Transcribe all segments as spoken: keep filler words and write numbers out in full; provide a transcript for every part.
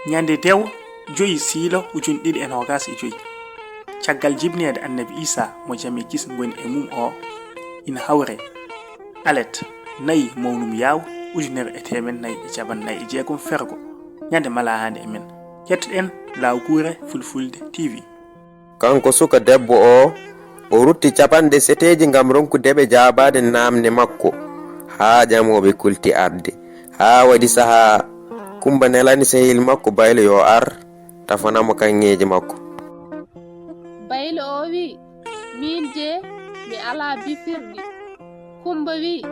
Ñande dewo joyi siilo ujun ɗiɗi e noogas e joyi, caggal jibneede Annabi Iisaa mo jam e kisal ngoni e mum o, ina hawre alet nayi mawnum yaaw ujunere e teemen nayi e capan nayi e jeegom fergo, ñande malahaande e men. Kettoɗen Laawguure Fulfulde T V. Kanko suka debbo oo, o rutti capanɗe seteeji ngam ronkude ɓe jaabaade naamne makko, haa ƴamooɓe kulti arde. Haa waɗi sahaa, Kummba nelani sehil makko Baylo yo ar, tafana mo kaŋŋeeji makko. Baylo oo wii, miin dee, mi alaa bifirɗi. Kummba wii,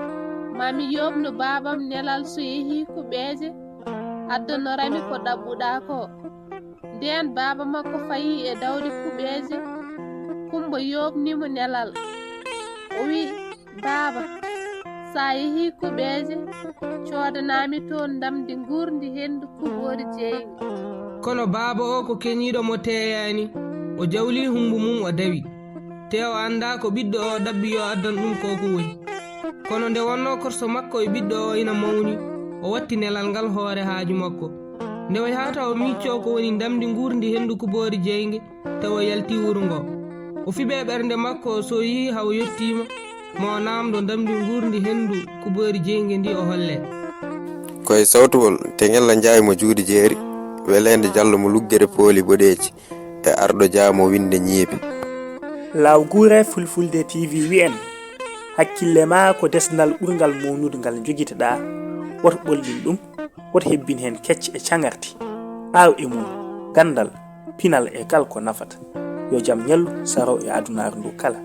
maa mi yooɓnu baabam nelal so yehii kuɓeeje, addanora mi ko ɗaɓɓuɗaa koo. Ndeen baaba makko fayii e dawde kuɓeeje, Kummba yooɓni mo nelal. O wii, baaba, so a yehii kuɓeeje, coodanaa mi toon ndamndi nguurndi henndu kuɓoori jeynge. Kono baaba oo ko keñiiɗo mo teeyaani, o jawlii hummbo mum o dawi. Tee o anndaa ko ɓiɗɗo oo ɗaɓɓi yo addan ɗum ko ko woni. Kono nde wonnoo korso makko e ɓiɗɗo oo ina mawni, o watti nelal ngal hoore haaju makko. Nde o yahata o miiccoo ko woni ndamndi nguurndi henndu kuɓoori jeynge, tawi o yaltii wuro ngoo. O fiɓi e ɓernde makko, o sooyii haa o yettiima, maa o naamndo ndamndi nguurndi henndu kuɓoori jeynge ndii o hollee. Ko e sawtugol Teŋella Njaay mo Juuɗe Jeeri, Weleende Jallo mo Luggere Pooli Boɗeeji, e Arɗo Jah mo Winnde Ñiibi. Laawguure Fulfulde T V wii en, hakkille maa ko desnal ɓurngal mawnude ngal njogitoɗaa, woto ɓolɗin ɗum, woto hebbin heen kecce e caŋarɗi. Aaw e mum, ganndal, pinal e kal ko nafata. Yo jam ñallu saro e adunaaru ndu kala.